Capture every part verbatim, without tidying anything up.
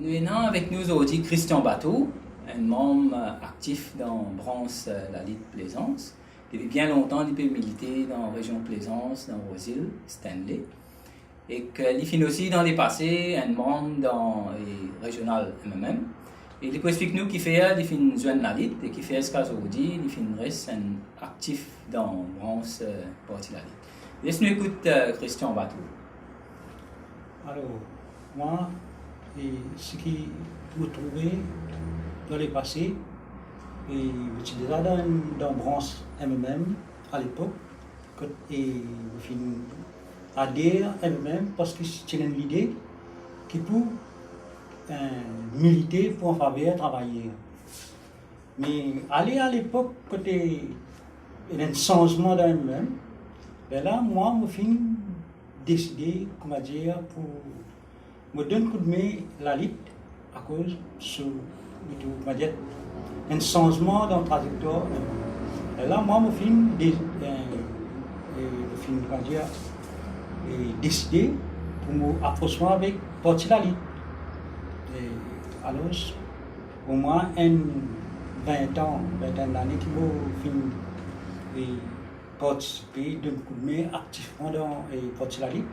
Nou ena avek nou zordi Christian Batou, enn manm, eh, aktif dan brans, eh, lalit Plezans. Depi bien lontan, li pe milite dan rezion Plezans, dan Rosil, Stanley. Ek li finn osi dan lepase enn manm dan, eh, rezional M M M. E li pou explik nou kifer li finn zwenn lalit e kifer ziska zordi li finn res enn aktif dan brans, eh, parti lalit. Les nou ekout, eh, Christian Batou. Alor, mwa, e seki mo trouve dan lepase, e mo ti deza dan, dan brans M M M alepok, kot, e mo finn ader M M M parski ti ena enn lide ki pou, eh, milite pou anfaver travayer. Me ale alepok kot ena enn sanzman dan M M M, lerla mwa mo finn deside, koumadir, pou mo donn koudme lalit akoz so, mo trouv, koumadir, enn sanzman dan trazektwar. Lerla mwa mo finn de-, eh, eh, mo finn, koumadir, eh, deside pou mo apros mwa avek parti lalit. E alor, omwin enn vin an, vin lane ki mo finn, eh, partisipe, donn koudme aktifman dan, eh, parti lalit.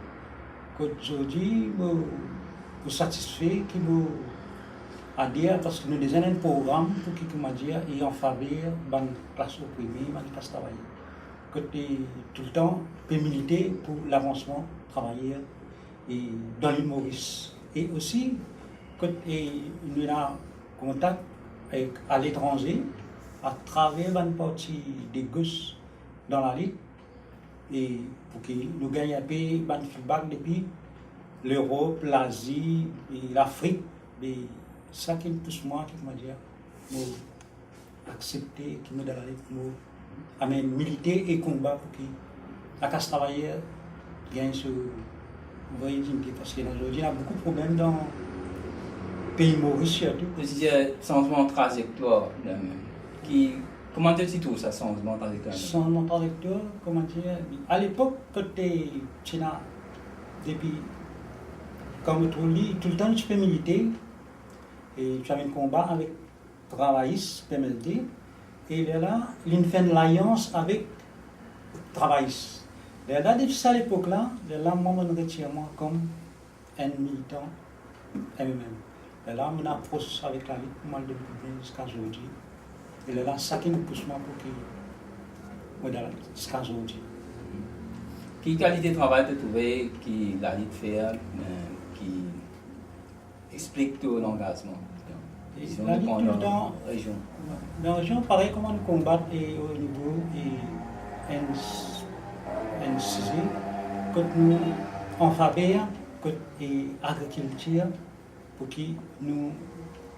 Kot zordi mo, mo satisfe ki mo ader, parski nou deza ena enn program pou ki, koumadir, e anfaver bann klas oprime, bann klas travayer. Kot, eh, toultan pe milite pou lavansman travayer, e dan Lil Moris. E osi, kot, e nou ena kontak ek aletranze, atraver bann parti de gos dan lalit, e pou ki nou gagn enpe bann feedback depi Lerop, Lazi, e Lafrik, e sa ki pous mwa, ki, koumadir, mo aksepte ki mo dan lalit, mo amenn milite e konba pou ki laklas travayer gagn so vre dignite, parski ena zordi ena boukou problem dan pei Moris sirtou. Ou ti dir sanzman trazektwar, ki, kouma to ti trouv sa sanzman trazektwar? Sanzman trazektwar, koumadir, alepok kot ti ena, depi kan mo trouv li, toultan nou ti pe milite, e ti amenn konba avek travayis, P M L T, e lerla linn fer enn lalians avek travayis. Lerla depi sa lepok la, lerla mwa, mo'nn retir mwa kom enn militan M M M. Lerla mo'nn apros avek lalit, mo'nn al depi ziska zordi. E lerla sa ki pous mwa pou ki mo dan lalit ziska zordi. Ki kalite travay to trouve ki lalit fer, eh, ki explik to langazman? E dizon, lalit pandan toultan rezion. Dan rezion, parey kouma nou konbat, e o nivo, e enn, enn size, kot nou anfaver, kot, e agrikiltir, pou ki nou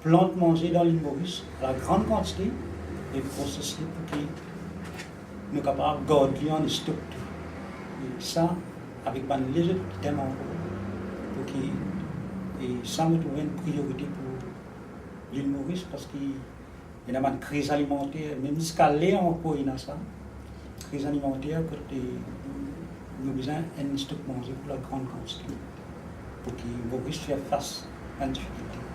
plant manze dan Lil Moris, lagran kantite, e proses li pou ki nou kapav gard li an stok tou. E sa, avek bann lezot item ankor, pou ki, e sa mo trouve enn priyorite pou Lil Moris, parski ena bann kriz alimanter, mem ziska ler ankor ena sa, kriz alimanter, kot nou bizin enn stok manze pou lagran kantite, pou ki Moris fer fas bann difikilte.